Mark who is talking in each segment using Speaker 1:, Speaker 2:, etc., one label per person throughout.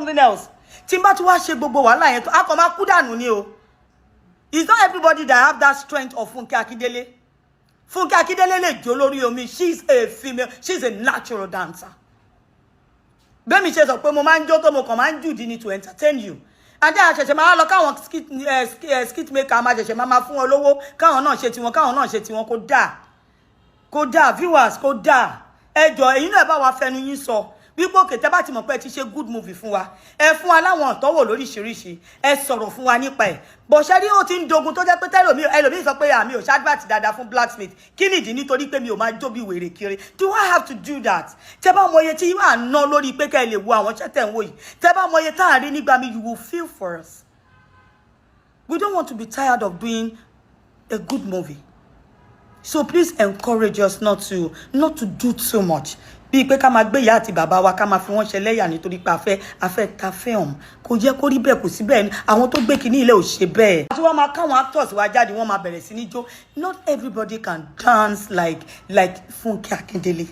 Speaker 1: Something else. Tí n bá tún wá ṣe gbogbo wàhálà yẹn tó, a kàn máa kú dànù ni o. It's not everybody that have that strength of Funke Akindele. Funke Akindele lè jó lórí omi. She's a female, she's a natural dancer. Bẹ́ẹ̀ mi ṣe sọ pé mo máa ń jó tó, mo kàn máa ń jùdí ni to entertain you. And then àṣẹ̀ṣẹ̀ máa lọ káwọn skit maker máa ṣẹ̀ṣẹ̀ máa fún wọn lówó, káwọn náà ṣe tiwọn, káwọn náà ṣe tiwọn. Kó dáa, kó dáa. Viewers, kó dáa. Ẹ jọ, èyí náà, bá wa fẹnu yín sọ wípé òkè tẹ́ bá ti mọ̀ pé ẹ ti ṣe good movie fún wa, ẹ fún wa láwọn ìtọ́wò lóríṣiríṣi, ẹ sọ̀rọ̀ fún wa nípa ẹ̀. Bọ̀ṣẹ́ rí, ó ti ń dogun tó jẹ́ pé tẹ́lòmí ẹlòmíì sọ pé àmì ò ṣàdúrà dáadáa fún Blacksmith. Kí nìdí? Nítorí pé mi ò máa jó bí wèrè kiri. Do I have to do that? Tẹ́ bá mọ iye tí à ń ná lórí pé kẹ́ ẹ lè wo àwọn iṣẹ́ tẹ̀ ń wò yìí, tẹ́ bá mọ iye tá à ń rí nígbà mi, you will feel for us. We don't want to be tired of doing a good movie, so please encourage us not to do too much, bíi pé ká máa gbé ìyá àti bàbá wa, ká máa fi wọ́n ṣẹlẹ́yà nítorí pé a fẹ́ ta film. Kò yẹ kó rí bẹ́ẹ̀, kò sí bẹ́ẹ̀. Àwọn tó gbé kinní ilé ò ṣe bẹ́ẹ̀. Àti wọ́n máa káwọn actors wa jáde, wọ́n máa bẹ̀rẹ̀ sí ní jó. Not everybody can dance like Funke Akindele.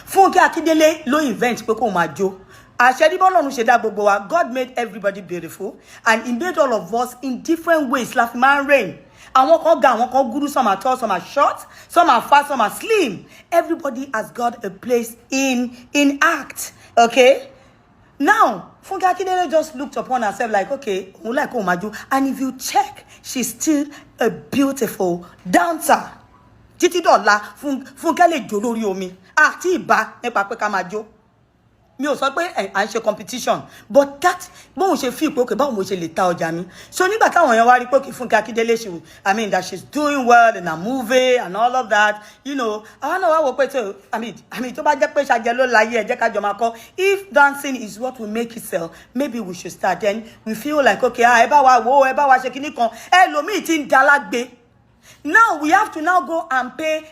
Speaker 1: Funke Akindele ló invent pé kó máa jó. Àṣẹ ní bọ́lọ́run ṣe dá gbogbo wa. God made everybody beautiful and he made all of us in different ways la fi máa ń reign. Àwọn kan ga, àwọn kan gúrú, some are tall, some are short, some are fat, some are slim. Everybody has got a place in act. Okay, now Funke Akindele just looked upon herself like, okay, òun like òun máa jó. And if you check, she's still a beautiful dancer títí dọ̀la. Funke lè jó lórí omi àti ìbá nípa pé ká máa jó. Mi ò sọ pé à ń ṣe competition, but that bóun ṣe fi ìpè, okay, báwo mo ṣe lè ta ọjà mi? So nígbà táwọn èèyàn wá rí pé kí Fúnkẹ́ Akíndélé ṣe, I mean, that she's doing well in her movie and all of that, àwọn náà wá wò pé tó, I mean, tó bá jẹ́ pé ṣàjẹ́ ló láyé, ẹ jẹ́ ká jọ máa kọ́. If dancing is what will make it sell, maybe we should start. Then we feel like, okay, ah, ẹ bá wa wò ó, ẹ bá wa ṣe kinní kan. Ẹlòmíì ti ń dalágbe. Now we have to now go and pay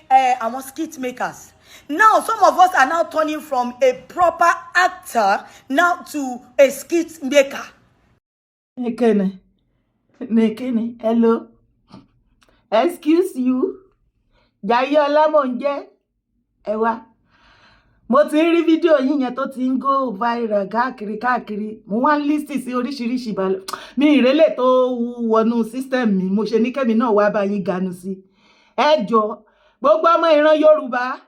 Speaker 1: our skit makers. Now some of us are now turning from a proper actor now to a skit maker.
Speaker 2: Nekene, Nekene, hello. Excuse you. Jayé mò ń jẹ́. Ẹ wá. Mo ti ń rí fídíò yín yẹn tó ti ń go viral káàkiri káàkiri. Mo wá ń listen sí oríṣiríṣi balẹ̀. Mi ìrẹ́lẹ̀ tó wọnú system mi. Mo ṣe ní kẹ́mi náà wá bá yín ganu sí. Ẹ jọ, gbogbo ọmọ ìran Yorùbá,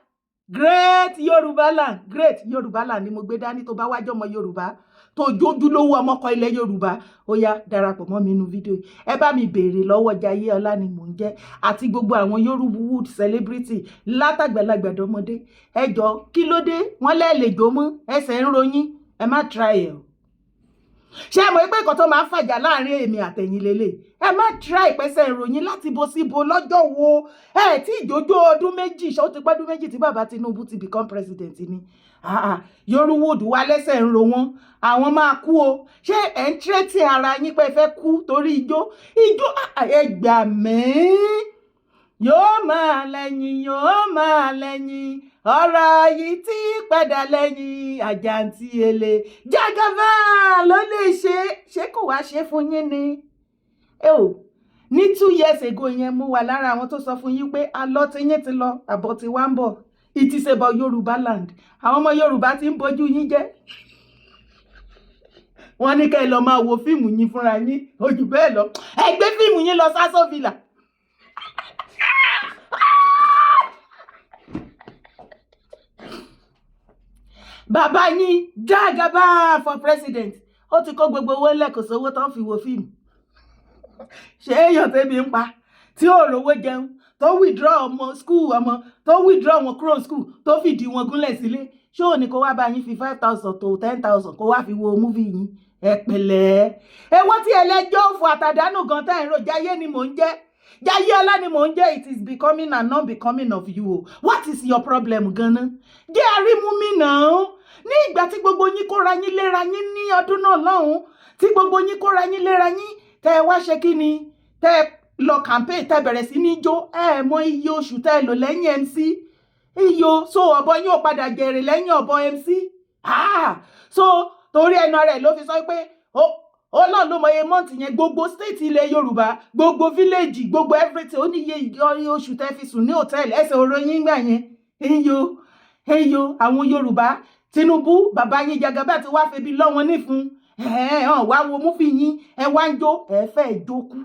Speaker 2: great Yorùbá land, great Yorùbá land ni mo gbé dání. Tó bá wájú ọmọ Yorùbá tó jójúlówó ọmọkọ ilẹ̀ Yorùbá, ó yá, darapọ̀ mọ́ mi nínú fídíò yìí. Ẹ bá mi béèrè lọ́wọ́ Jayé Ọlá ni mò ń jẹ́ àti gbogbo àwọn Yorùbá celebrity látàgbàlagbà dọmọdé. Ẹ jọ, kí ló dé? Wọ́n lẹ́ẹ̀lẹ̀ jó mọ́, ẹsẹ̀ ń ronyín. Ẹ má try ẹ̀ o. Ṣé ẹ mọ̀ pé nǹkan tó máa ń fàjà láàrin èmi àtẹ̀yìn lélẹ̀? Ẹ má try ìpẹ́sẹ̀ ìròyìn láti bo síbo lọ́jọ́ wo ẹ tí ìjójó ọdún 2. Ṣé ó ti pẹ́ ọdún 2 tí bàbá Tinubu ti become president ni? Ah, ah, Yorùwood wà lẹ́sẹ̀ ń ro wọ́n, àwọn máa kú o. Ṣé ẹ̀ ń tírẹ́tì ara yín pé ẹ fẹ́ kú torí ijó ijó? Ah, ẹ gbà mí. Yóò máa lẹ́yìn, yóò máa lẹ́yìn, ọ̀rọ̀ yìí tí padà lẹ́yìn àjàǹtí èlé. Jagaba ló lè ṣe. Ṣé kò wá ṣe fún yín ni? Ẹ ò ní 2 years ago yẹn, mo wà lára àwọn tó sọ fún yín pé alọ́ tí yín ti lọ, àbọ̀ tí wá ń bọ̀. It is about Yorùbá land. Àwọn ọmọ Yorùbá ti ń bójú yín jẹ́. Wọ́n ní kẹ́ ẹ lọ máa wo fíìmù yín fúnra yín ojú bẹ́ẹ̀ lọ. Ẹ gbé fíìmù yín lọ sásọ villa. Bàbá yín Jagaba for president, ó ti kó gbogbo owó ńlẹ̀, kò sówó tán fi wo fíìmù. Ṣé èèyàn tẹ́bi ń pa, tí ò rówó jẹun, tó withdraw ọmọ school, ọmọ tó withdraw wọn kúrò school, tó fìdí wọn gúnlẹ̀ sílé, ṣé ò ní kó wá bá yín fi 5,000 tó 10,000 kó wá fi wo movie yín? Ẹ pẹ̀lẹ́. Ewọ́ tí ẹlẹ́jọ́ òfò àtàdánù gan tẹ́ ń rò. Jayé ni mò ń jẹ́, Jayé Ọlá ni mò ń jẹ́. It is becoming and not becoming of you o. What is your problem gan-an? Jẹ́ àrímú mi náà. Ní ìgbà tí gbogbo yín kóra yín léra yín ní ọdún náà lọ́hùn, tí gbogbo yín kóra yín léra yín, tẹ́ ẹ wá ṣe kí ni, tẹ́ ẹ lọ campaign, tẹ́ bẹ̀rẹ̀ sí ní jó, ẹ mọ iye oṣù tẹ́ ẹ lò lẹ́yìn MC iyo. So ọ̀bọ yín ò padà jèrè lẹ́yìn ọ̀bọ MC. Ah, so torí ẹnu ara ẹ̀ ló fi sọ pé Ọlọ́run ló mọ iye month yẹn, gbogbo state ilẹ̀ Yorùbá, gbogbo village, gbogbo everything. Ó ní iye oṣù tẹ́ fi sùn ní hòtẹ́ẹ̀lì, ẹsẹ̀ oró yín gbà yẹn. Eyo eyo, àwọn Yorùbá, Tinubu bàbá yín Jagaba ti wá febi lọ́ wọn nífun. Ẹ hàn wá wo movie yín, ẹ wá ń jó, ẹ fẹ́ jókú.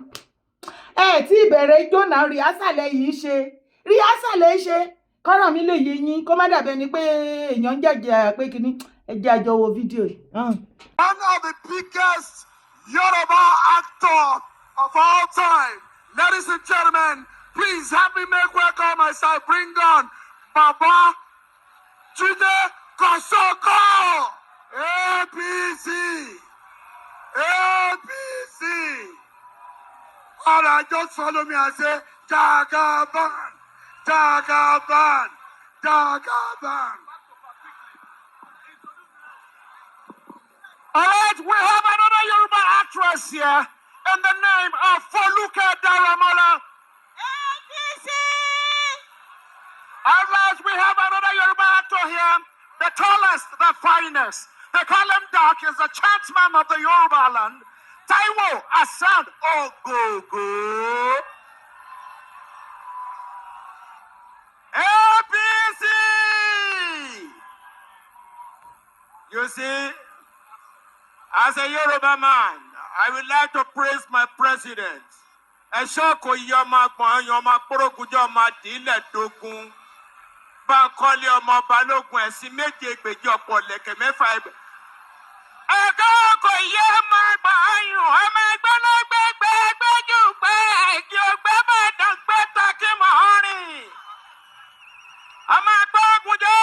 Speaker 2: Ẹ tí ìbẹ̀rẹ̀ ijó náà, rehearsal yìí ṣe, rehearsal ṣe. Kọ́rọ̀ mi lè yé yín, kó má dàbẹ́ ni pé èèyàn ń jẹ̀jẹ̀ pé kínní. Ẹ jẹ́ àjọ wo fídíò yìí.
Speaker 3: One of the biggest Yoruba actor of all time. Ladies and gentlemen, please help me make welcome as I bring on Baba Jide Kosoko. APC. APC. All right, just follow me and say, Jagaban, Jagaban, Jagaban. All right, we have another Yoruba actress here in the name of Foluke Daramola.
Speaker 1: APC.
Speaker 3: At last, we have another Yoruba actor here, the tallest, the finest. They call him Dark, is the chancellor of the Yoruba land. Taiwo Hassan Ogogo. APC! You see, as a Yoruba man, I would like to praise my president. Ẹ̀ṣọ́ kò yí ọmọ agbọ̀n ọyàn ọmọ akpọ́rọ̀gùnjọ́ ọmọ àdìlẹ̀ dógún. Báńkọ́lé ọmọ balógun ẹ̀sìn méje gbèjì ọ̀pọ̀ lẹ̀kẹ̀ mẹ́fà ẹgbẹ̀. Ẹ̀ka kò yé ọmọ àgbà ayùn ọmọ ẹgbẹ́ lọ́gbẹ́gbẹ́ gbẹ́jú pé ẹ̀jì ọgbẹ́ bá dàgbẹ́ takí mọ́ rìn. Ọmọ akpọ́rọ̀gùnjọ́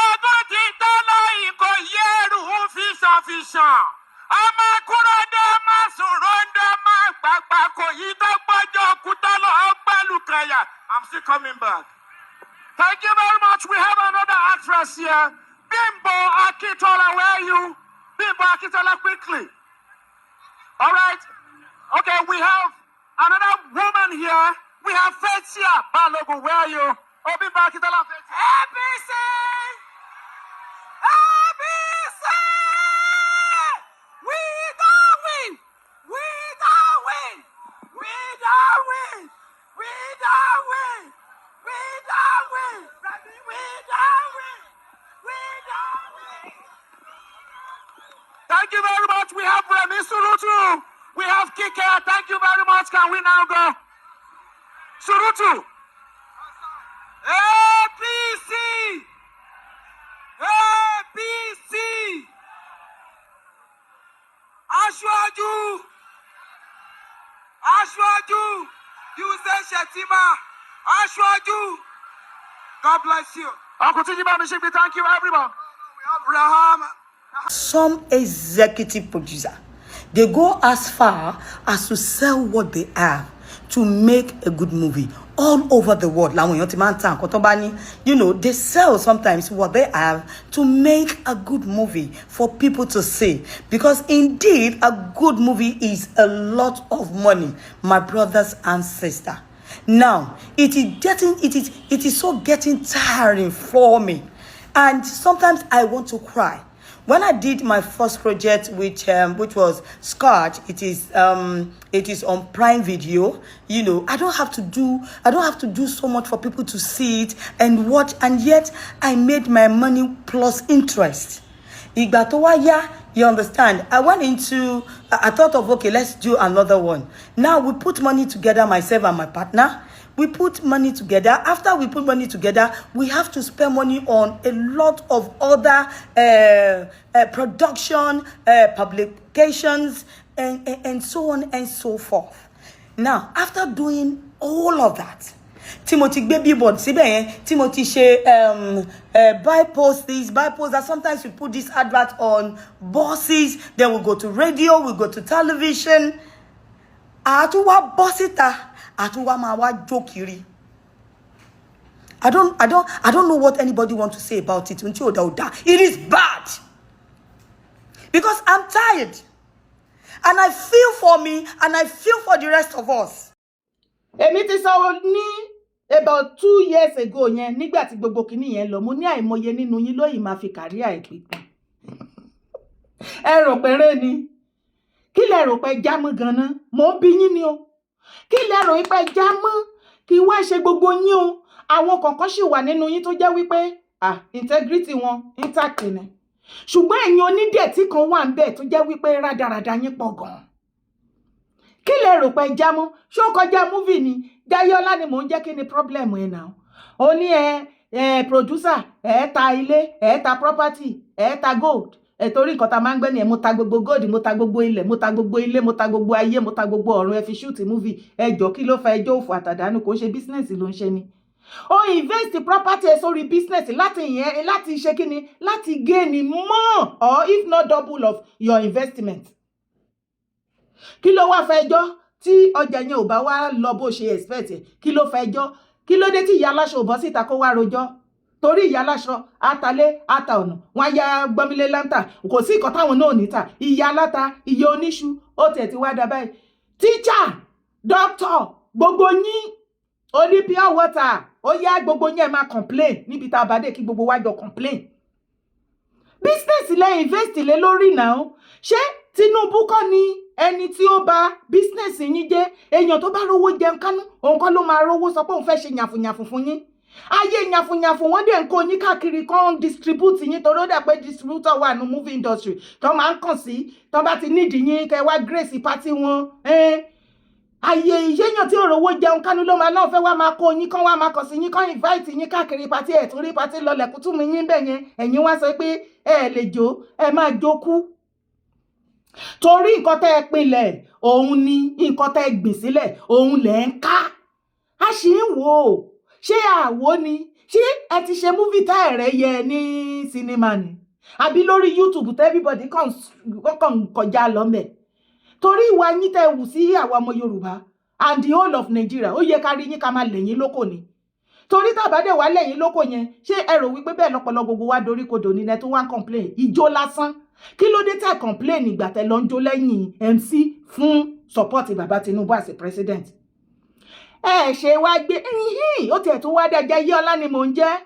Speaker 3: ọdún ti tọ́ lọ́yìn kò yé ẹrù ń fi ṣàn. Ọmọ kúròdé máa sùn ròndó máa gbàgbà kò yí tó gbọ́jọ́ kútọ́ lọ ọgbẹ́lù kẹyà. I'm still coming back. Thank you very much. We have another actress here. Bimbo Akintola, where are you? Bimbo Akintola, quickly. All right. Okay, we have another woman here. We have Fathia Balogun, where are you? Oh, Bimbo Akintola.
Speaker 1: APC. APC. We don win. We don win. We don win. We don win. We don win. We don win. We don win.
Speaker 3: Thank you very much. We have Remi Surutu. We have Kike. Thank you very much. Can we now go? Surutu. APC. APC.
Speaker 4: Aṣíwájú, Aṣíwájú, Yusuf Shettima, Aṣíwájú. God bless you.
Speaker 3: Uncle Tiji Bamishikbi, thank you, everyone.
Speaker 4: We have Raham.
Speaker 1: Some executive producer, they go as far as to sell what they have to make a good movie. All over the world làwọn èèyàn ti máa ń ta nǹkan tó bá ní. They sell sometimes what they have to make a good movie for people to see, because indeed a good movie is a lot of money, my brothers and sisters. Now it is so getting tiring for me, and sometimes I want to cry. When I did my first project, which was Scotch, it is on Prime Video. I don't have to do so much for people to see it and watch, and yet I made my money plus interest. Ìgbà tó wá yá, you understand, I went into I thought of, okay, let's do another one. Now we put money together, myself and my partner. We put money together. After we put money together, we have to spend money on a lot of other production, publications, and so on and so forth. Now, after doing all of that, tí mo ti gbé billboard síbẹ̀ yẹn, tí mo ti ṣe buy post this, buy post that, sometimes we put this advert on buses, then we go to radio, we go to television, àtúwá bọ́ síta, àtúwá máa wá jó kiri. I don't know what anybody want to say about it. Until ò dá, it is bad. Because I'm tired. And I feel for me and I feel for the rest of us.
Speaker 2: Èmi ti sọ ní about 2 years ago yẹn, nígbà tí gbogbo kinní yẹn lọ, mo ní àìmọye nínú yín lóyìn máa fi career ẹ̀ pípín. Ẹ rò péré ni. Kí lẹ rò pé jámọ́ ganan? Mò ń bí yín ni o. Kí lẹ rò pé jámọ́? Kí wá ṣe gbogbo yín o. Àwọn kọ̀ọ̀kan sì wà nínú yín tó jẹ́ wípé, ah, integrity wọn intact ni. Ṣùgbọ́n ẹ̀yin onídẹ̀tí kan wà ń bẹ̀ tó jẹ́ wípé rádaràda yín pọ̀ gan-an. Kí lẹ rò pé jámọ́? Ṣó kọjá movie ni? Jayéọlá ni mò ń jẹ́. Kí ni problem ẹ̀ náà? Ó ní ẹ producer, ẹ ta ilé, ẹ ta property, ẹ ta gold ẹ, torí nǹkan tá a máa ń gbẹ́ ni ẹ. Mo ta gbogbo gold, mo ta gbogbo ilẹ̀, mo ta gbogbo ilé, mo ta gbogbo ayé, mo ta gbogbo ọ̀run, ẹ fi shoot movie. Ẹ jọ, kí ló fa ẹjọ́ òfò àtàdánù? Kò ń ṣe business ló ń ṣe ni. Ó invest property ẹ sórí business láti yẹn, láti ṣe kí ni? Láti gain more or if not double of your investment. Kí ló wá fẹjọ́ tí ọjà yẹn ò bá wá lọ bó ṣe expect ẹ? Kí ló fẹjọ́? Kí ló dé tí ìyá aláṣọ ò bọ́ síta kó wá rojọ́? Torí ìyá aláṣọ atalé ata ọ̀nà wọn á ya gbọ́mílé láńtà, kò sí ìkan táwọn náà ní ta. Ìyá aláta, ìyá oníṣu, ó tiẹ̀ ti wá dá báyìí. Tíṣà, dókítà, gbogbo yín oní pure water, ó yá, gbogbo yín ẹ máa complain níbi tá a bá dé, kí gbogbo wa jọ complain. Business lẹ invest lé lórí náà. Ṣé Tinubu kọ́ ni ẹni tí ó bà business yín jẹ́? Èèyàn tó bá rówó jẹun kánú, òun kọ́ ló máa rówó sọ pé òun fẹ́ ṣe yànfùyànfùn fún yín. Ayé yànfùyànfùn, wọ́n dẹ̀ ń kó yín káàkiri, kan distribute yín, torí ó dà pé distributor wà ní movie industry tó máa ń kàn sí tó bá ti nídìí yín, kẹ́ wá grace party wọn. Ayé ìyéèyàn tí òrówó jẹun kánú ló máa náà fẹ́ wá máa kó yín, kán wá máa kàn sí yín, kán invite yín káàkiri party. Ẹ̀ tún rí party lọlẹ̀ kútù mi yín bẹ̀ yẹn. Ẹ̀yin wá sọ pé ẹ lè jó, ẹ máa jó kú, torí nǹkan tẹ́ ẹ pinlẹ̀ òun ni nǹkan tẹ́ ẹ gbìn sílẹ̀, òun lẹ̀ ń ká. A sì ń wò ó. Ṣé àwo ni? Ṣé ẹ ti ṣe movie tá ẹ̀rẹ́ yẹ ní sinimá ni, àbí lórí YouTube tẹ́ everybody kàn kọjá lọ́mẹ̀? Torí ìwà yín tẹ́ wù sí àwa ọmọ Yorùbá and the whole of Nigeria, ó yẹ ká rí yín ká máa lẹ̀yìn lóko ni. Torí tàbádé wà lẹ́yìn lóko yẹn, ṣé ẹ rò wípé bẹ́ẹ̀ lọ́pọlọ gbogbo wa dorí kodò ní? Ẹ tó wá ń complain ìjó lásán, kí ló dé tẹ́ complain ìgbà tẹ́ lọ ń jó lẹ́yìn MC fún support bàbá Tinubu as a president? Ẹ ṣe wá gbé ó tiẹ̀ tún wá dájá. Yí ọlá ni mò ń jẹ́.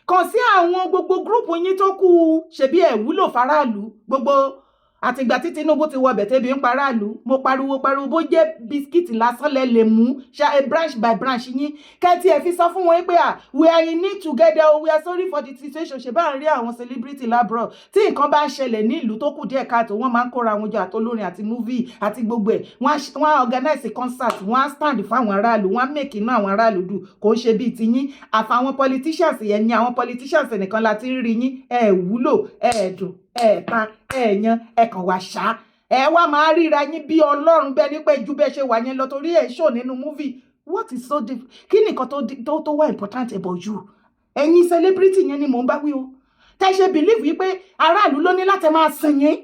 Speaker 2: Kàn sí àwọn gbogbo group yín tó kù, ṣebí ẹ̀ wúlò faraàlú. Gbogbo àtìgbà tí Tinubu ti wọbẹ̀, tẹ́bi ń paráàlú. Mo pariwo pariwo, bó jẹ́ biscuit lásán lẹ lè mú ṣá, branch by branch yín, kẹ́tí ẹ̀ fi sọ fún wọn pé à, we are in it together, we are sorry for the situation. Ṣe bá ń rí àwọn celebrity l'abroad, tí nǹkan bá ń ṣẹlẹ̀ ní ìlú tó kù díẹ̀ káàtó, wọ́n máa ń kóra wọn jọ, àtolórin àti movie àti gbogbo ẹ̀, wọ́n á organize concert, wọ́n á stand fún àwọn aráàlú, wọ́n á make inú àwọn aráàlú dùn. Kò ń ṣe bíi tiyín. Àfàwọn politicians yẹn ni, àwọn politicians nìkan la ti ń rí yín. Ẹ wúlò, ẹ dùn, ẹ ta, ẹ yan, ẹ kàn wá ṣá. Ẹ wá máa ríra yín bí ọlọ́run, bẹ́ẹ̀ ní pé ju bẹ́ẹ̀ ṣe wà yẹn lọ, torí ẹ̀ ṣò nínú movie. What is so diff? Kí nìkan tó wà important about you? Ẹ̀yin celebrity yẹn ni mò ń bá wí o. Tẹ́ ṣe believe wípé aráàlú ló ní láti máa sìn yín,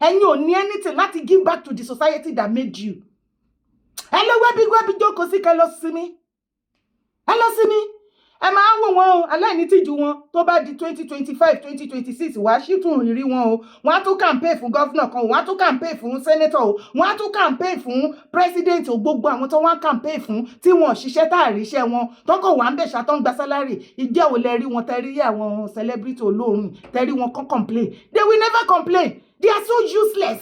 Speaker 2: ẹ̀yin ò ní anything láti give back to the society that made you. Ẹ lọ wẹ́bí wẹ́bí jókòó sí, kẹ́ lọ sinmi, ẹ lọ sinmi. Ẹ máa ń wò wọn o, aláìní tìjú wọn. Tó bá di 2025, 2026, wàá sì tún rí wọn o. Wọn á tún campaign fún governor kan o, wọn á tún campaign fún senator o, wọn á tún campaign fún president o. Gbogbo àwọn tó wọ́n campaign fún tí wọn ò ṣiṣẹ́, tá àríṣẹ́ wọn tọkọ̀ wà ń bẹ̀ ṣá, tó ń gba salary, ìjẹ́ ò lẹ rí wọn? Tẹ́ rí àwọn celebrity olóòórùn, tẹ́ rí wọn kàn complain? They will never complain. They are so useless.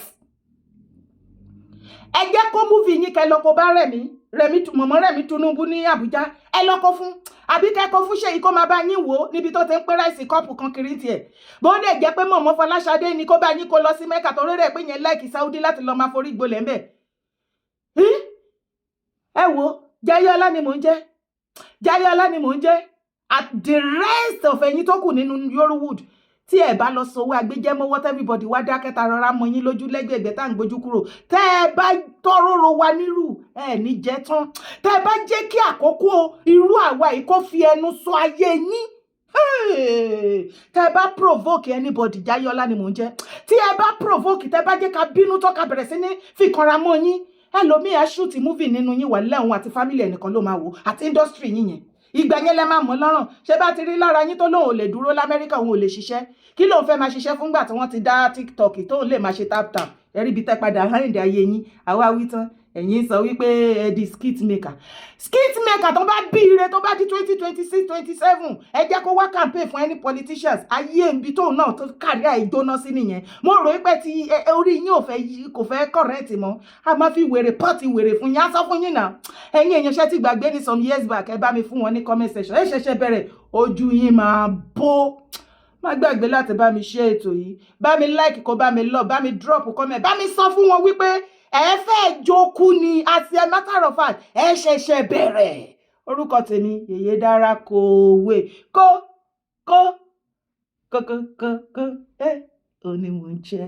Speaker 2: Ẹ jẹ́ kó movie yín, kẹ́ lọ kó bá Rẹ̀mí, Rẹ̀mí, mọ̀mọ́ Rẹ̀mí Tinubu ní Àbújá. Ẹ lọ kó fún, àbí kẹ́kọ̀ọ́ fún Ṣèyí, kó máa bá yín wò ó níbi tó ti ń pín rice cup kan kiri tiẹ̀. Bó dẹ̀ jẹ́ pé mọ̀mọ́ Fọláṣadé ni, kó bá yín kó lọ sí Mẹ́kà, torí rẹ̀ pé yẹn like Saudi láti lọ máa forí gbolẹ̀ ńbẹ̀. Ẹ wo, Jayéọlá ni mò ń jẹ́, Jayéọlá ni mò ń jẹ́. At the rest of ẹ̀yin tó kù nínú Yorùwood, tí ẹ bá lọ sọwọ́ agbẹjẹmọ́wọ́, everybody wá dákẹ́, ta rọra mọ yín lójú lẹ́gbẹ̀ẹ́gbẹ́ tá à ń gbójú kúrò. Tẹ́ ẹ bá tọrọrọ wa nírú ẹ ní jẹ́ tán. Tẹ́ ẹ bá jẹ́ kí àkókò irú àwa yìí kó fi ẹnu sọ ayé yín, tẹ́ ẹ bá provoke anybody, Jayéọlá ni mò ń jẹ́. Tí ẹ bá provoke, tẹ́ ẹ bá jẹ́ ká bínú tó ká bẹ̀rẹ̀ sí ní fìkanra mọ́ yín, ẹlòmíì á shoot movie nínú yín, wà lẹ́hùn àti family ẹnìkan ló máa wò àti industry yín yẹn. Ìgbà yẹn lẹ máa mọ̀ lọ́rùn. Ṣé bá ti rí lára yín tó lóun ò lè dúró l'Amẹ́ríkà, òun ò lè ṣiṣẹ́, kí lóun fẹ́ máa ṣiṣẹ́ fúngbà tí wọ́n ti dá TikTok tóun lè máa ṣe tap tap? Ẹ̀rí ibi tẹ́ padà hàn ayé yín. Àwa wí tán, ẹ̀yin sọ wípé ẹ di skit maker. Skit maker tó bá bí ire, tó bá di 2026, 27, ẹ jẹ́ kó wá campaign fún any politicians. Ayé ibi tóun náà tó kárí àìjóná sí nìyẹn. Mo rò pé tí orí yín ò fẹ́ kò fẹ́ correct mọ́, a máa fi wèrè pọ́ọ̀tì wèrè fún yín, á sọ fún yín náà. Ẹ̀yin èèyàn, ṣẹ́ ti gbàgbé ní some years back? Ẹ bá mi fún wọn ní comment section. Ẹ ṣẹ̀ṣẹ̀ bẹ̀rẹ̀, ojú yín máa bó. Má gbàgbé láti bá mi share ètò yìí, bá mi like, kó bá mi love, bá mi drop comment, bá mi sọ fún wọn wípé ẹ fẹ́ jókú ni. As a matter of fact, ẹ ṣẹ̀ṣẹ̀ bẹ̀rẹ̀. Orúkọ tèmi, Yèyé Dára Kòwé, kó kó kó kó kó kó ẹ òní mò ń jẹ́.